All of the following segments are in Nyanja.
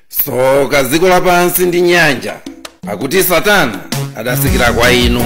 Tsoka dziko lapansi ndi nyanja, pakuti Satana adatsikira kwa inu.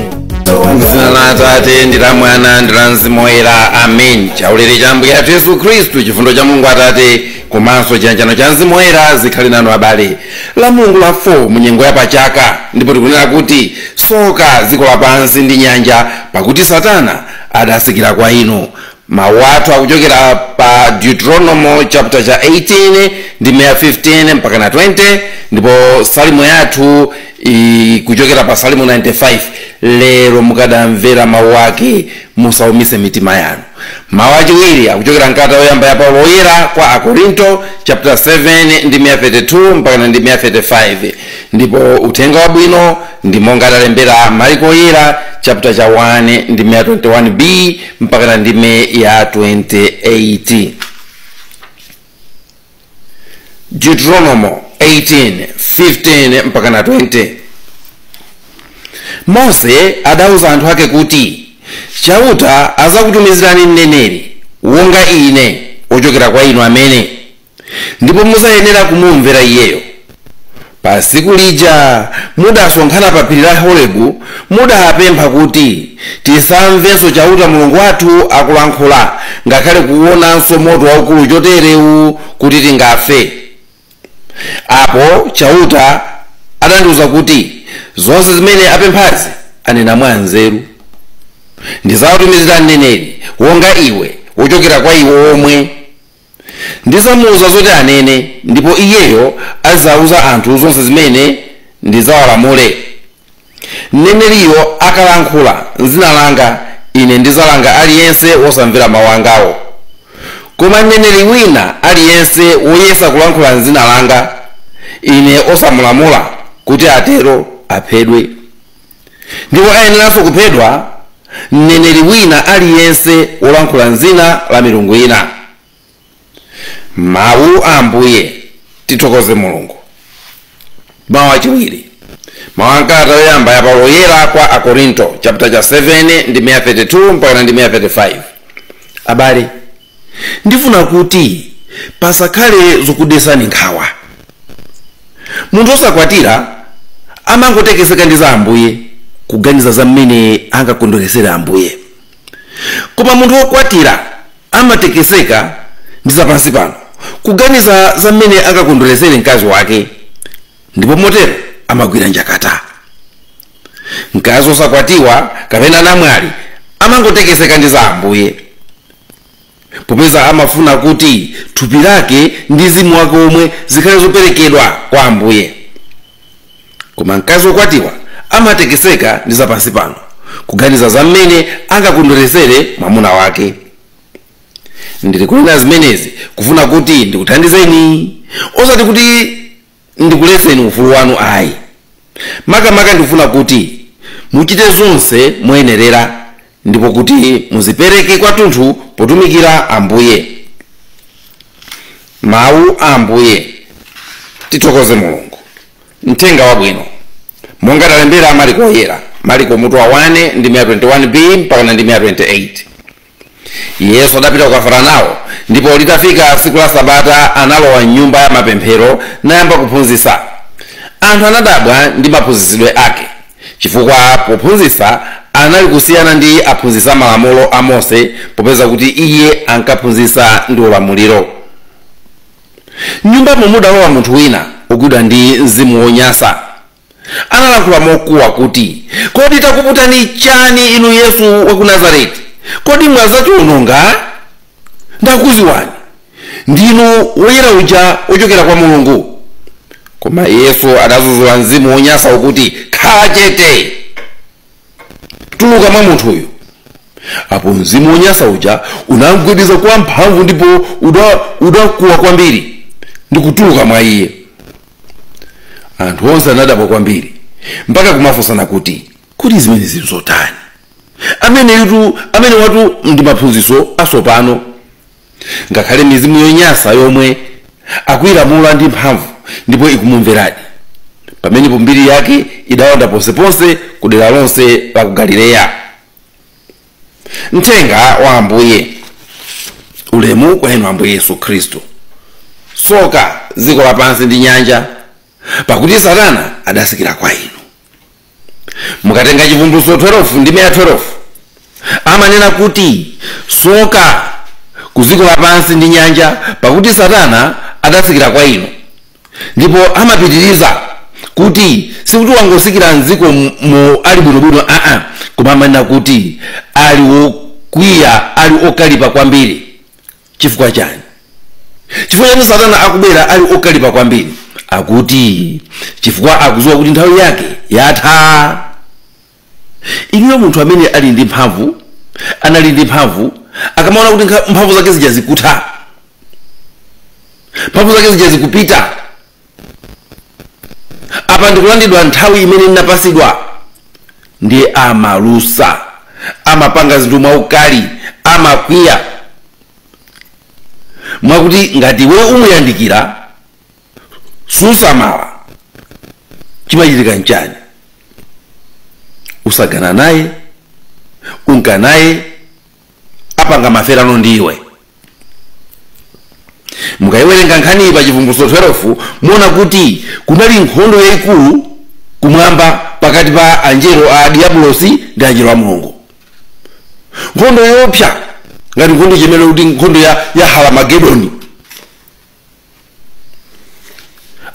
M'dzina la Atate ndi la Mwana ndi la Mzimu Woyera, amen. Chaulere cha Ambuye athu Yesu Khristu, chifundo cha Mulungu Atate komanso chiyanjano cha Mzimu Woyera zikhale nanu abale. La Mulungu la 4 mu nyengo ya pachaka, ndipo tikunena kuti tsoka dziko lapansi ndi nyanja, pakuti Satana adatsikira kwa inu. Mawu athu akuchokera pa Deuteronomo chapter cha 18 ndi 15 mpaka na 20, ndipo salimo yathu ikuchokera pa Salimo 95. Lero mukadamvera mawu ake, musaumise mitima yanu. Mawu achiwiri akuchokera mkalata yoyamba ya Paulo Woyera kwa Akorinto chapter 7 ndi 32 mpaka ndi 35, ndipo uthenga wabwino ndi monga adalembera Mariko Woyera chapter cha 1 ndi 21b mpaka ndime ya 28. Deuteronomo 18 15 mpaka na 20. Mose adauza anthu ake kuti, Chauta azakutumizirani mneneri wonga ine wochokera kwa inu amene, ndipo muzayenera kumumvera iyeyo. Pa tsiku lija mudasonkhana pa phiri la Horebu, mudapempha kuti tisamvenso Chauta Mulungu wathu akulankhula, ngakhale kuonanso moto waukulu choterewu, kuti tingafe. Apo Chauta adandiwuza kuti, zonse zimene apemphazi anena mwa nzeru. Ndizawatumizira mneneri wonga iwe wochokera kwa iwo omwe. Ndizamuwuza zoti anene, ndipo iyeyo azauza anthu zonse zimene ndidzawalamule. Mneneriyo akalankhula m'dzina langa, ine ndizalanga aliyense wosamvera mawu angawo. Koma mneneri wina aliyense woyesa kulankhula m'dzina langa, ine osamulamula kuti atero, aphedwe. Ndipo ayeneranso kuphedwa mneneri wina aliyense wolankhula m'dzina la milungu ina. Mawu a Ambuye. Tithokoze Mulungu. Mawu achiwiri, mawu a mkalata yoyamba ya Paulo Woyera kwa Akorinto chapter cha 7 ndi 32 mpaka ndi 35. Abale, ndifuna kuti pasakhale zokudesani nkhawa. Munthu osakwatira amangotekeseka ndi za Ambuye, kuganiza za mmene angakondweresere Ambuye. Koma munthu wokwatira amatekeseka ndi zapansi pano, kuganiza za mmene angakondweresere mkazi wake, ndipo motero amagwira njakata. Mkazi wosakwatiwa kapena namwali amangotekeseka ndi za Ambuye, popeza amafuna kuti thupi lake ndi mzimu wake omwe zikhale zoperekedwa kwa Ambuye. Koma mkazi wokwatiwa amatekeseka ndi zapansi pano, kuganiza za mmene angakondweresere mwamuna wake. Ndili kunena zimenezi kufuna kuti ndikuthandizeni, osati kuti ndikuletseni ufulu wanu ayi. Makamaka ndikufuna kuti muchite zonse moyenerera, ndipo kuti muzipereke kwathunthu potumikira Ambuye. Mawu a Ambuye. Tithokoze Mulungu. Mthenga wabwino monga talembera Mariko Woyera, Mariko mutu wa 1 ndi 21b mpaka ndi 28. Yesu adapita ku Kafaranawo, ndipo litafika tsiku la Sabata analowa mnyumba ya mapemphero nayamba kuphunzitsa. Anthu anadabwa ndi maphunzitsidwe ake, chifukwa pophunzitsa anali kusiyana ndi aphunzitsi amalamulo a Mose, popeza kuti iye ankaphunzitsa ndi ulamuliro. Mnyumbamo mudalowa munthu wina wogwidwa ndi mzimu wonyansa. Analankhula mokuwa kuti, Kodi takuputani chani inu Yesu wa ku Nazareti? Kodi mwazatiwononga? Ndakuziwani, ndinu woyera uja wochokera kwa Mulungu. Koma Yesu adazuzula mzimu wonyansa ukuti, Khala chete, tuluka mwa munthuyu. Apo mzimu wonyansa uja unamgwedeza kwa mphamvu, ndipo udakuwa kwambiri ndi kutuluka mwa iye. Anthu onse anadabwa kwambiri, mpaka kumafunsana kuti, Kodi zimene zili zotani? Amene watu ndi maphunzitso asopano. Ngakhale mizimu yonyansa yomwe akuyilamula ndi mphamvu, ndipo ikumumveradi. Pamenepo mbiri yake idawanda ponseponse ku dera lonse la ku Galileya. Mthenga wa Ambuye. Ulemu kwa inu Ambuye Yesu Khristu. Soka dziko lapansi ndi nyanja, pakuti Satana adasikira kwa inu. Mukatenga Chivumbulutso 12 ndi 12, amanena kuti soka ku dziko lapansi ndi nyanja, pakuti Satana adasikira kwa inu. Ndipo amapitiriza kuti sikuti wangosikira mdziko mu ali bwinobwino, aa, koma amanena kuti ali wokwiya, ali okalipa kwambiri. Chifukwa chani? Chifukwa chani Satana akubwera ali okalipa kwambiri? Akuti chifukwa akudziwa kuti nthawi yake yatha. Inuyo munthu amene ali ndi mphamvu, anali ndi mphamvu, akamaona kuti mphamvu zake zija zikutha, mphamvu zake zija zikupita, apa ndikulandidwa nthawi imene ndinapasidwa, ndiye amalusa, amapanga zinthu mwaukali, amakwiya, mwakuti ngati iwe umuyandikira susamala, chimachitika nchani? Usagana naye, unka naye, apanga maferano ndiwe. Mukayiwerenga nkhani pa Chivumbulutso 12, muona kuti kunali nkhondo yayikulu kumwamba pakati pa anjelo a diabulosi ndi anjelo a Mulungu. Nkhondo yoopsa ngati nkhondo chimene kuti nkhondo ya Haramagedoni.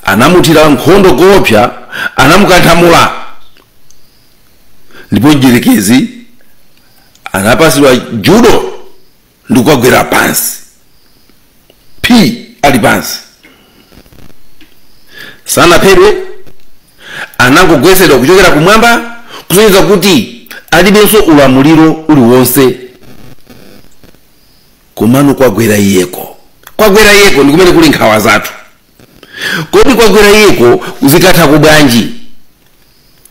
Anamuthira nkhondo koopsa, anamukanthamula, ndipo mdierekezi anapasidwa judo ndi kukagwera pansi, p ali pansi, sanaphedwe, anangogwesedwa kuchokera kumwamba, kusonyeza kuti alibenso ulamuliro uliwonse. Komano kwagwera iyeko, kwagwera iyeko ndi kumene kuli nkhawa zathu. Kodi kwagwera iyeko zikatha kubwanji?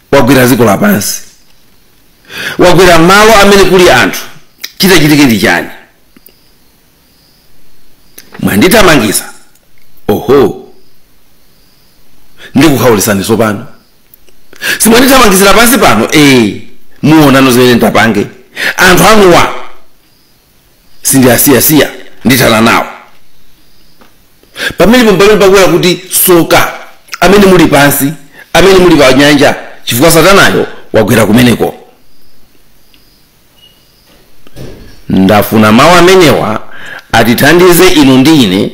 Kwagwera dziko lapansi, wagwera malo amene kuli anthu, chitachitike ndi chani? Mwandithamangisa, oho, ndikukhawulisani tsopano. Simwandithamangisira pansi pano, muonano zimene ndapange. Anthu anuwa sindiyasiyasiya, ndithana nawo. Pamene pamene pakwera kuti soka amene muli pansi, amene muli pa nyanja, chifukwa Satanayo wagwera kumeneko. Ndafuna mawu amenewa atithandize inu ndi ine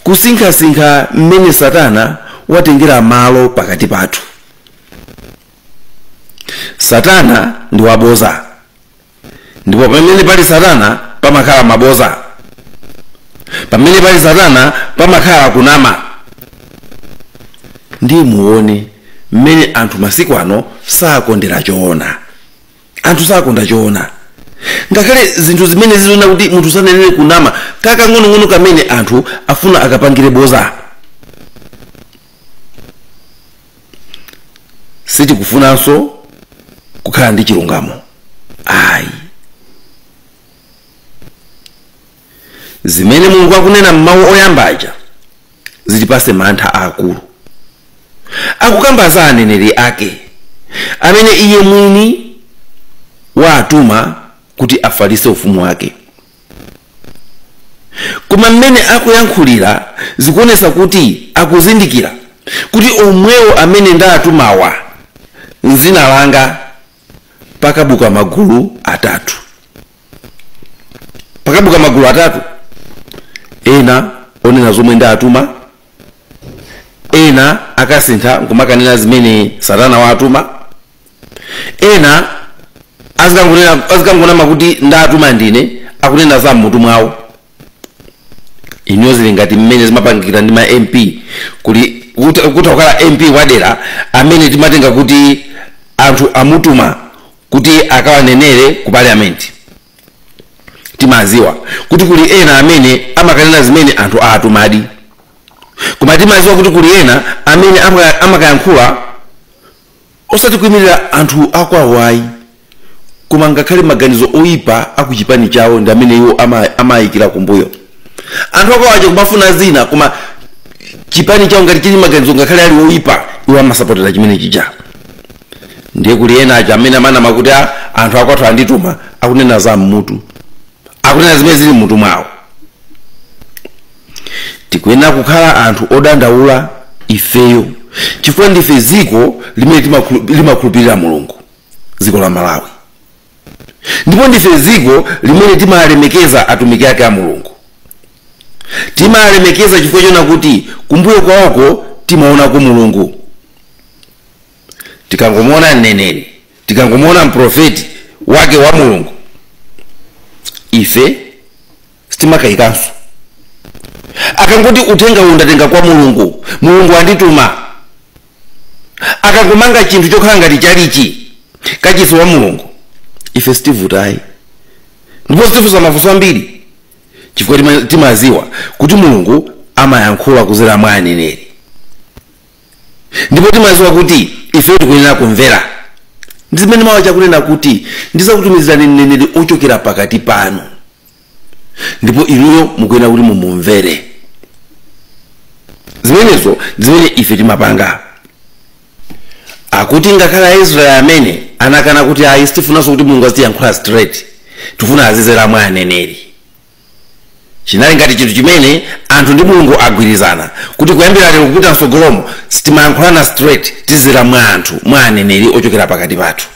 kusinkhasinkha mmene Satana watengera malo pakati pathu. Satana ndi waboza, ndipo pamene pali Satana pamakhala maboza, pamene pali Satana pamakhala kunama. Ndiye muone mmene anthu masiku ano sakondera choona. Anthu sakonda choona, ngakhale zinthu zimene zizoona kuti munthu sanenere kunama, kakang'onong'ono kamene anthu afuna akapangire boza. Sitikufunanso kukhala ndi chilungamo, ayi. Zimene Mulungu akunena m'mawu oyamba aja zitipase mantha akulu. Akukamba za aneneri ake amene iye mwini waatuma kuti afalitse ufumu wake. Koma mmene akuyankhulira zikuonesa kuti akuzindikira kuti omwewo amene ndaatumawa mzina langa pakabuka magulu atatu. Pakabuka magulu atatu, ena onena zomwe ndaatuma, ena akasintha nkumakanena zimene Satana waatuma, ena azikangonama kuti ndaatuma ndine, akunena za mmutu mwawo. Inuyo zili ngati mmene zimapangikira ndi ma MP, kuli kutha kukhala MP wadera amene timatenga kuti anthu amutuma kuti akawanenere ku parliament. Timaziwa kuti kuli ena amene amakanena zimene anthu aatumadi, koma timaziwa kuti kuli ena amene amakayankhula osati kuyimirira anthu akwawo ayi, koma ngakhale maganizo oyipa akuchipani chawo ndi amene iwo amayikira kumbuyo. Anthu akwawo aja kumafuna zina, koma chipani chawo ngati chili maganizo ngakhale ali oyipa, iwo amasapotera chimene chija. Ndiye kuli ena aja amene amanama kuti anthu akwathu andituma, akunena za mmutu, akunena zimene zili mmutu mwawo. Tikuyenera kukhala anthu odandaula ifeyo, chifukwa ndife dziko limene limakhulupirira Mulungu, dziko la Malawi, ndipo ndife dziko limene timalemekeza atumiki ake a Mulungu. Timalemekeza chifukwa chona kuti kumbuyo kwawoko timaonako Mulungu. Tikangomuona mneneri, tikangomuona mprofeti wake wa Mulungu, ife sitimakayikanso. Akangoti uthenga uwu ndatenga kwa Mulungu, Mulungu andituma, akangomanga chinthu chokhala ngati chalichi, kachisi wa Mulungu, ife sitivutayi ndipo sitifunsa mafunso ambiri, chifukwa timaziwa kuti Mulungu amayankhula kuzera mwa aneneri, ndipo timaziwa kuti ife tikuyenera kumvera. Ndi zimene mawu akunena kuti ndizakutumizirani mneneri ochokera pakati panu, ndipo inuyo mukuyenera kuti mumumvere. Zimenezo ndi zimene ife timapanga. Akuti ngakhale Aisraeli amene anakana kuti ayi, sitifunanso kuti Mulungu azitiyankhula straight, tifuna azizera mwa aneneri, chinali ngati chinthu chimene anthu ndi Mulungu agwirizana kuti kuyambira lero kupita mtsogolomo sitimayankhulana straight, tizera mwa anthu, mwa aneneri ochokera pakati pathu.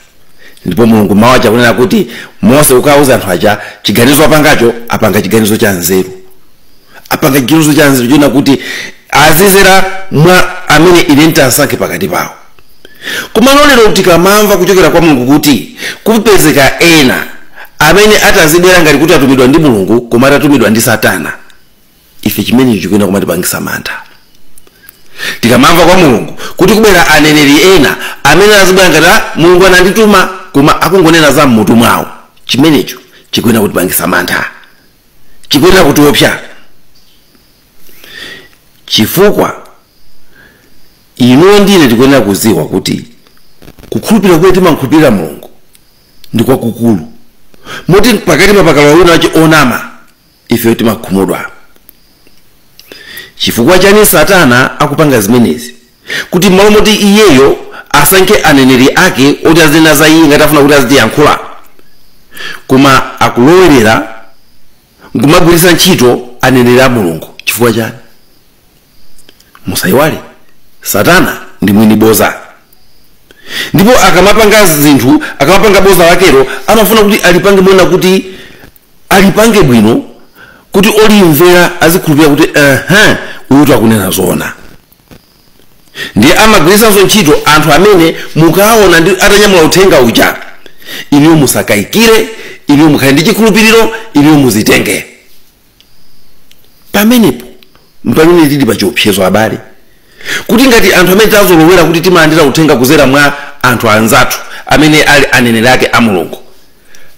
Ndipo Mulungu mawu aja akunena kuti Mose ukawuza anthu aja chiganizo apangacho, apanga chiganizo cha nzeru, apanga chiganizo cha nzeru chona kuti azizera mwa amene ine nditasankhe pakati pawo. Koma lero tikamamva kuchokera kwa Mulungu kuti kupezeka ena amene atazibwera ngati kuti atumidwa ndi Mulungu koma atatumidwa ndi Satana, ife chimenecho chikuyenera kumatipangisa mantha. Tikamamva kwa Mulungu kuti kubwera aneneri ena amene azibwera ngati Mulungu anandituma koma akungonena za mmutu mwawo, chimenecho chikuyenera kutipangisa mantha, chikuyenera kutiopsa, chifukwa inuyo ndine tikuyenera kuziwa kuti kukhulupirira kumene timakhulupirira Mulungu ndi kwakukulu, moti pakati pa pakalowa wina wachi onama ife timakhumudwa. Chifukwa chani Satana akupanga zimenezi? Kuti m'malo moti iyeyo asankhe aneneri ake oti azinena za iye ngati afuna kuti azitiyankhula, koma akulowerera nkumagwiritsa ntchito aneneri a Mulungu. Chifukwa chani? Musayiwale, Satana ndi mwini boza, ndipo akamapanga zinthu, akamapanga boza lakelo, amafuna kuti alipange mwina kuti alipange bwino kuti olimvera azikhulupirira kuti uyutu akunena zoona. Ndiye amagwiritsanso ntchito anthu amene mukaona ndi atanyamula uthenga uja, inuyo musakayikire, inuyo mukhale ndi chikhulupiriro, inuyo muzitenge. Pamenepo mpamene tili pa chiopsezo abale, kuti ngati anthu amene tazolowera kuti timalandira uthenga kuzera mwa anthu anzathu amene ali aneneri ake a Mulungu,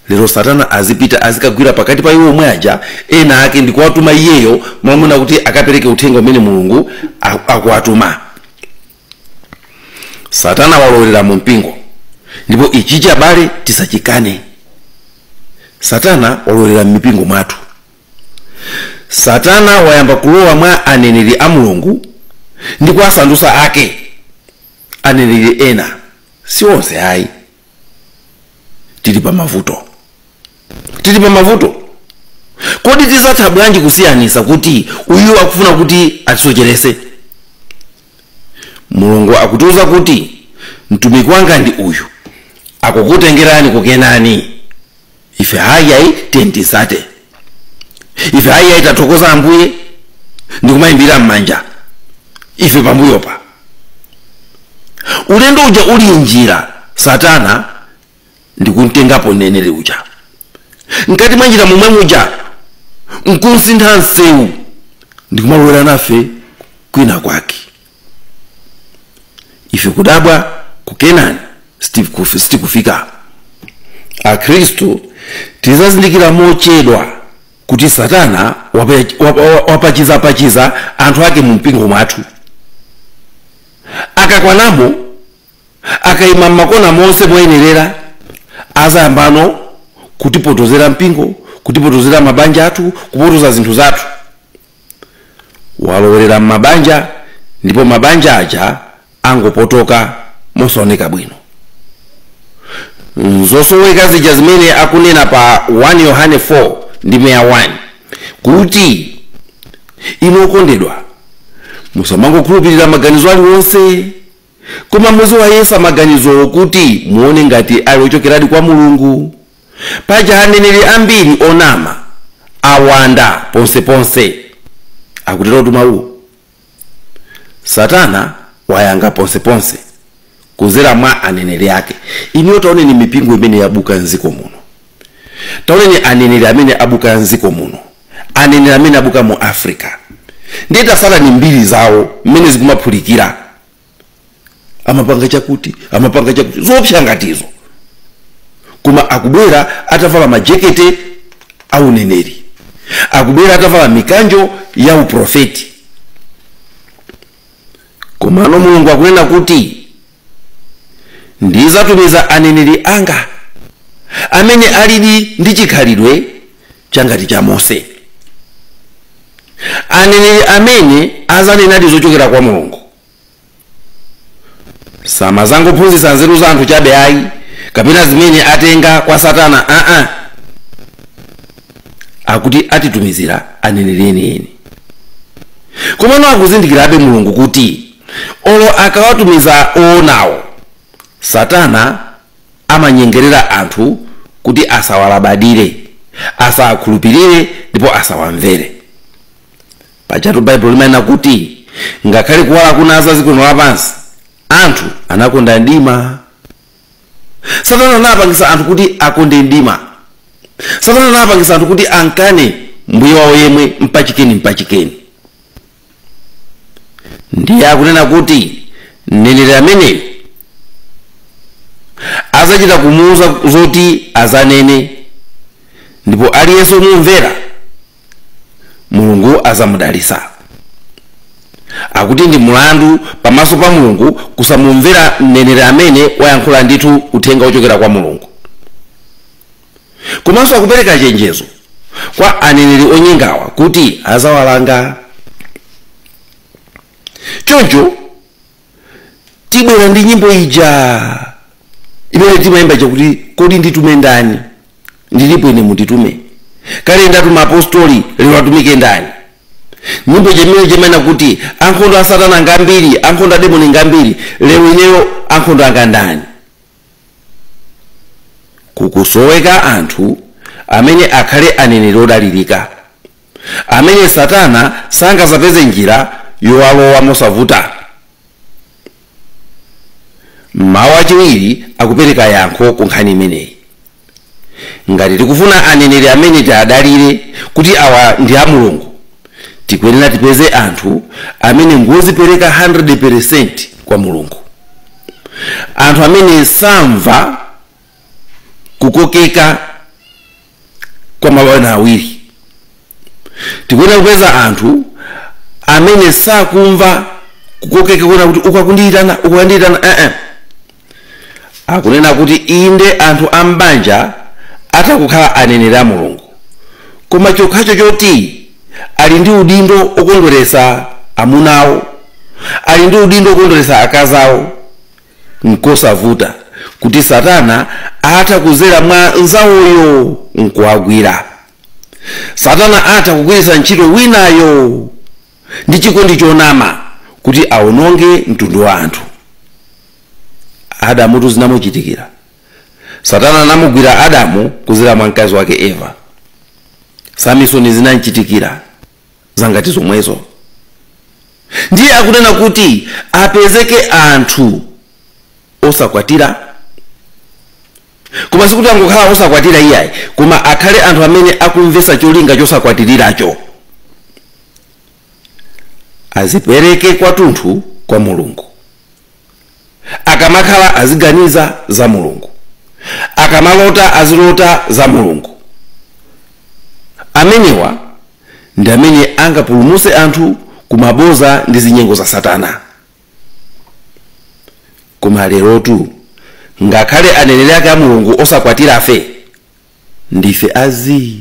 lero Satana azipita azikagwira pakati pa iwo omwe aja ena ake ndikuwatuma iyeyo mwamuna kuti akapereke uthenga umene Mulungu akuwatuma. Satana walowera mu mpingo, ndipo ichichi abale tisachikane. Satana walowera m'mipingo mwathu. Satana wayamba kulowa mwa aneneri a Mulungu ndi kuwasandusa ake aneneri ena, si onse ayi. Tili pa mavuto, tili pa mavuto. Kodi tizatha bwanji kusiyanisa kuti uyu akufuna kuti atisocherese? Mulungu akutiuza kuti mtumiki wanga ndi uyu, akukutengerani kukenani. Ife hayi tiyeni tisate, ife hayi tathokoza Ambuye ndikumayimbira m'manja. Ife pambuyopa ulendo uja uli njira, Satana ndikumtengapo mneneri uja mkati mwa njira momwe muja, nkunsintha msewu ndikumalowera nafe kwina kwake. Ife kudabwa ku Kenani sitikufika. Akhristu tizazindikira mochedwa kuti Satana wapachizapachiza anthu ake mu mpingo mwathu. Akakwanamo, akayima m'makona monse moyenerera, azayambano kutipotozera mpingo, kutipotozera mabanja athu, kupotoza zinthu zathu. Walowerera m'mabanja, ndipo mabanja aja angopotoka mosaoneka bwino. Nzosoweka zija zimene akunena pa 1 Yohane 4 ndi 1 kuti inu okondedwa, Musamangokhulupirira maganizo aliwonse, koma muziwayesa maganizowo kuti muone ngati ali ochokeradi kwa Mulungu. Paja aneneri ambiri onama awanda ponseponse, akutero mawuwo. Satana wayanga ponseponse kuzera mwa aneneri ake. Iniyo taoneni mipingo imene yabuka mdziko muno, taoneni aneneri amene abuka mdziko muno, aneneri amene abuka mu Africa. Ndiye tasala mbiri zawo mmene zikumaphulikira, amapanga chakuti, amapanga chakuti, zoopsa ngatizo, koma akubwera atavala majekete a uneneri, akubwera atavala mikanjo ya uprofeti. Komano Mulungu akunena kuti ndizatumiza aneneri anga amene alidi ndi chikhalidwe changati cha Mose, aneneri amene azanenadi zochokera kwa Mulungu. Samazangophunzitsa nzeru za anthu chabe ayi, kapena zimene atenga kwa Satana. Akuti atitumizira aneneri enieni. Komano akuzindikirabe Mulungu kuti olo akawatumiza oonawo, Satana amanyengerera anthu kuti asawalabadire, asawakhulupirire ndipo asawamvere. Pajatu Baibulo limanena kuti ngakhale kuwala kunaza dziko lapansi, anthu anakonda mdima. Satana anapangisa anthu kuti akonde mdima. Satana anapangisa anthu kuti ankane mbuye wawo yemwe, mpachikeni mpachikeni. Ndiye akunena kuti mneneri ameneyo azachita kumuuza zoti azanene, ndipo aliyense omumvera Mulungu azamudalisa. Akuti ndi mulandu pamaso pa Mulungu kusamumvera mneneri amene wayankhula ndithu uthenga ochokera kwa Mulungu. Komanso akupereka chenjezo kwa aneneri onyengawa kuti azawalanga. Choncho tibwera ndi nyimbo ija imene timayimba chakuti kodi nditume ndani, ndilipo ine munditume, kale ndatuma apostoli, lero atumike ndani. Nyimbo chimene chimene kuti ankhondo a Satana ngambiri, ankhondo a demoni ngambiri, lero ineyo ankhondo anga ndani. Kukusoweka anthu amene akhale aneneri odalirika, amene Satana sangazapeze njira yowalowa mosavuta. Mawu achiwiri akupereka yankho ku nkhani imeneyi. Ngati tikufuna aneneri amene tiadalire kuti awa ndi a Mulungu, tikuyenera tipeze anthu amene ngozipereka 100% kwa Mulungu, anthu amene samva kukokeka kwa mabwana awiri. Tikuyenera kupeza anthu amene sakumva kukokeka kuona kuti ukakundiyitana ukakundiyitana. Akunena kuti inde anthu ambanja atakukhala aneneri a Mulungu, koma chokhacho choti ali ndi udindo okondweresa amunawo, ali ndi udindo okondweresa akazawo, nkosavuta kuti Satana atha kuzera mwa nzawoyo nkuwagwira. Satana atha kugwiritsa ntchito winayo ndi chikondi chonama kuti awononge mtundu wa anthu. Adamu zinamuchitikira. Satana anamugwira Adamu kuzera mwa mkazi wake Eva. Samsoni zinamchitikira zangati zomwezo. Ndiye akunena kuti apezeke anthu osakwatira, koma sikuti angokhala osakwatira iyayi, koma akhale anthu amene akumvetsa cholinga chosakwatiriracho, azipereke kwathunthu kwa Mulungu. Akamakhala aziganiza za Mulungu, akamalota azilota za Mulungu. Amenewa ndi amene angapulumutse anthu kumaboza ndi zinyengo za Satana. Koma lerotu ngakhale aneneri ake a Mulungu osakwatira afe, ndife azi,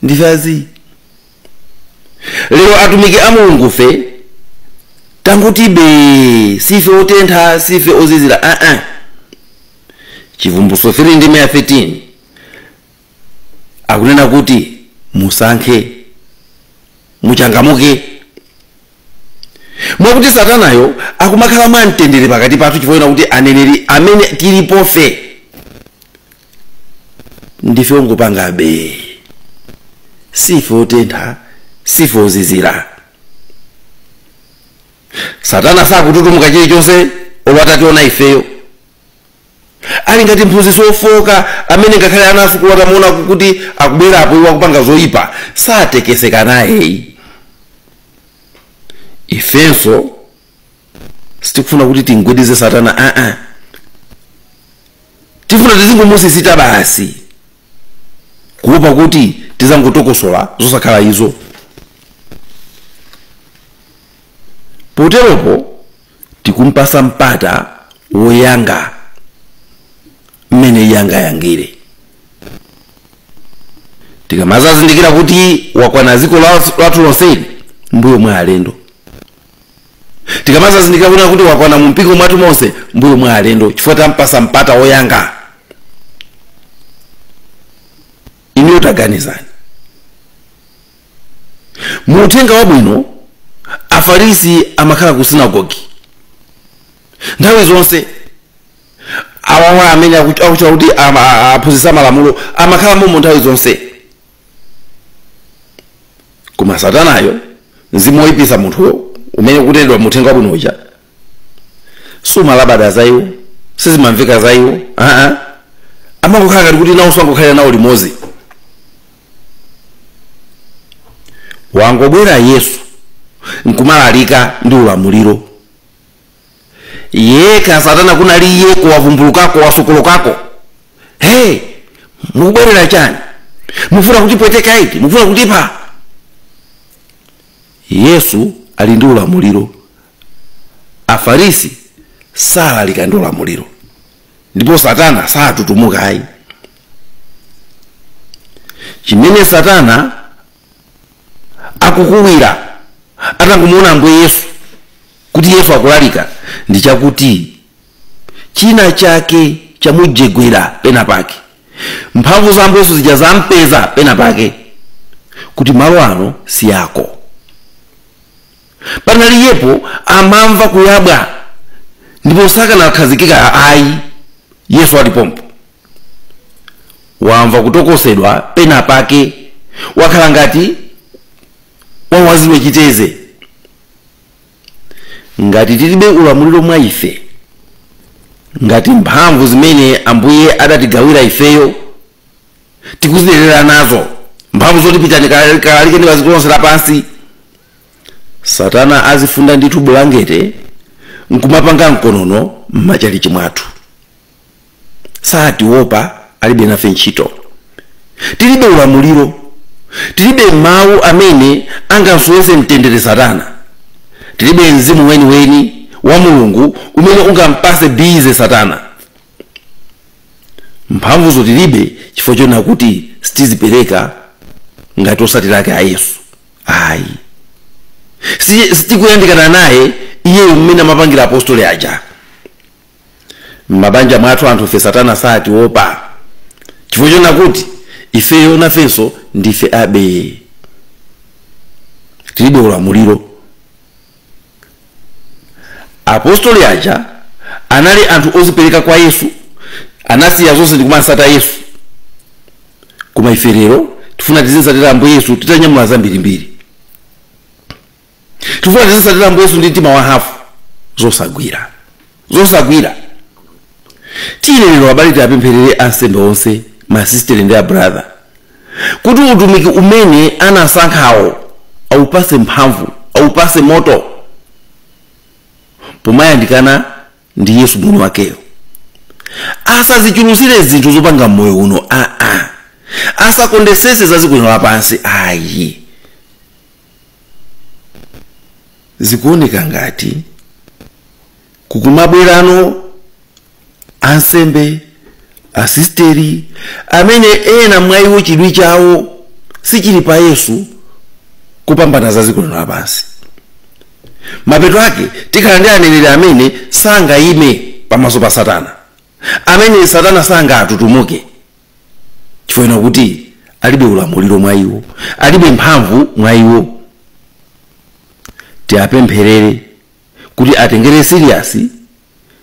ndife azi. Lero atumiki a Mulungu fe tangotibe sife otentha, sife ozizira. Chivumbulutso 3 ndi 13 akunena kuti musankhe, muchangamuke. Mwakuti satanayo akumakhala mwamtendere pakati pathu, chifukwa kuti aneneri amene tilipofe ndife ongopangabe, sife otentha, sife ozizira. Satana sakututumuka chilichonse olo atationa ifeyo. Ali ngati mphunzitsi wofoka amene ngakhale ana asukulu atamuona kuti akubwerapo iwo akupanga zoyipa, satekeseka naye. Ifenso sitikufuna kuti tingwedize satana, tifuna tizingomusisita basi, kuopa kuti tizangotokosola zosakhala izo. Poteropo tikumpasa mpata woyanga mmene yanga yangire. Tikamazazindikira kuti wakwana ziko lathu lonseli mbuyo mwa alendo, tikamazazindikira kuti wakwana mu mpingo mwathu monse mbuyo mwa alendo, chifukwa tampasa mpata woyanga. Iniyo taganizani mu uthenga wabwino, Afarisi amakhala ku sinagogi nthawi zonse. Awawa amene akuchita kuti aphunzitsa malamulo amakhala momwe nthawi zonse. Koma satanayo, mzimu woyipisa munthuyo umene ukutendedwa mu uthenga wabwino uja, sumalabada za iwo, sizimamveka za iwo, amangokhala ngati kuti nawonso angokhalira nawo limodzi. Wangobwera Yesu nkumalalika ndi ulamuliro yekha, satana kunali iye kuwavumbulukako, wasukulukako. Hey, mukubwerera chani? Mufuna kutipweteka iti? Mufuna kutipha? Yesu ali ndi ulamuliro. Afarisi salalika ndi ulamuliro, ndipo satana satutumuka ayi. Chimene satana akukuwira atangumuona Ambuye Yesu kuti Yesu akulalika ndi chakuti china chake chamujegwera pena pake, mphamvu za Ambuye Yesu zija zampeza pena pake, kuti malo ano si yako. Panaliyepo amamva kuyabwa ndipo sakanakhazikika ayi. Yesu alipompo wamva kutokosedwa pena pake, wakhala ngati wawazidwe chiteze. Ngati tilibe ulamuliro mwa ife, ngati mphamvu zimene Ambuye adatigawira ifeyo tikuzidelera nazo, mphamvu zoti pitani kalalike ndi padziko lonse lapansi, satana azifunda ndithu bulangete nkumapanga mkonono m'machalichi mwathu. Satiopa, alibe nafe ntchito. Tilibe ulamuliro, tilibe mawu amene angasowetse mtendere satana, tilibe mzimu weniweni wa Mulungu umene ungampase bize satana. Mphamvuzo tilibe chifukwa chona kuti sitizipereka ngati osatira ake a Yesu ayi. Sitikuyandikana naye iye mmene amapangira apostoli aja. M'mabanja mwathu anthu fe satana satiopa chifukwa chona kuti ifeyo nafenso ndife abe, tilibe ulamuliro. Apostoli aja anali anthu ozipereka kwa Yesu, anasiya zonse ndikumatsata Yesu. Koma ife lero tifuna tizitsatira Ambuye Yesu titanyamula zambirimbiri, tifuna tizitsatira Ambuye Yesu ndi mtima wa hafu. Zosagwira, zosagwira. Tiyeni lero abale tiapempherere ansembe onse, masistere ndi abrother, kuti utumiki umene anasankhawo awupase mphamvu, awupase moto pomayandikana ndi Yesu mwini wakeyo. Asazichuluzire zinthu zopanga moyo uno, asakondesese za dziko lapansi ayi. Zikuoneka ngati kukumabwerano ansembe, asisteri amene ena mwa iwo chidwi chawo sichili pa Yesu kupambana za dziko lapansi. Mapeto ake tikhala ndi aneneri amene sangayime pamaso pa satana, amene satana sangatutumuke, chifukwa kuti alibe ulamuliro mwa iwo, alibe mphamvu mwa iwo. Tiapempherere Kuti atengere serious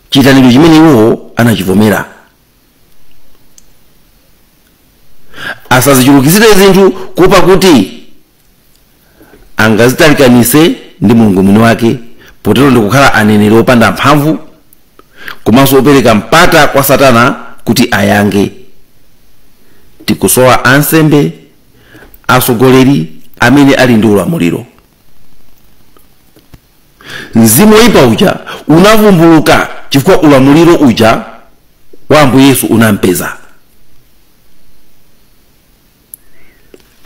chitanidwe chimene iwowo anachivomera. Asazichulukizire zinthu kuopa kuti angazitalikanise ndi Mulungu mwini wake, potero ndikukhala aneneri opanda mphamvu komanso opereka mpata kwa Satana kuti ayange. Tikusowa ansembe, atsogoleri amene ali ndi ulamuliro. Mzimu woyipa uja unavumbuluka chifukwa ulamuliro uja wa Ambuye Yesu unampeza.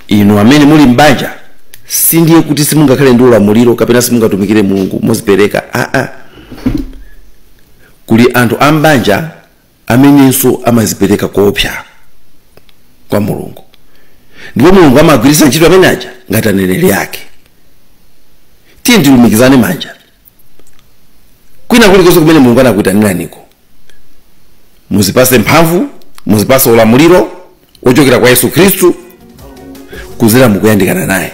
Inu amene muli m'banja, sindiye kuti simungakhale ndi ulamuliro kapena simungatumikire Mulungu mozipereka. Aa, kuli anthu a m'banja amenenso amazipereka koopsa kwa Mulungu, ndipo Mulungu amagwiritsa ntchito amene aja ngati aneneri ake. Tiye tilumikizane manja kwina kulikonse kumene Mulungu anakuitaniraniko. Muzipase mphamvu, muzipase ulamuliro wochokera kwa Yesu Khristu kuzera mukuyandikana naye,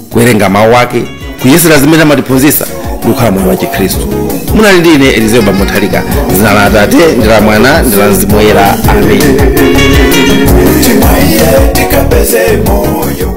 kuwerenga mawu ake, kuyesera zimene amatiphunzitsa ndi kukhala moyo wa Chikhristu. Munali ndi ine Elizeo Bambo Mutharika. Dzina la Atate ndi la Mwana ndi la Mzimu Woyera, amen. Timaiye tikapeze moyo.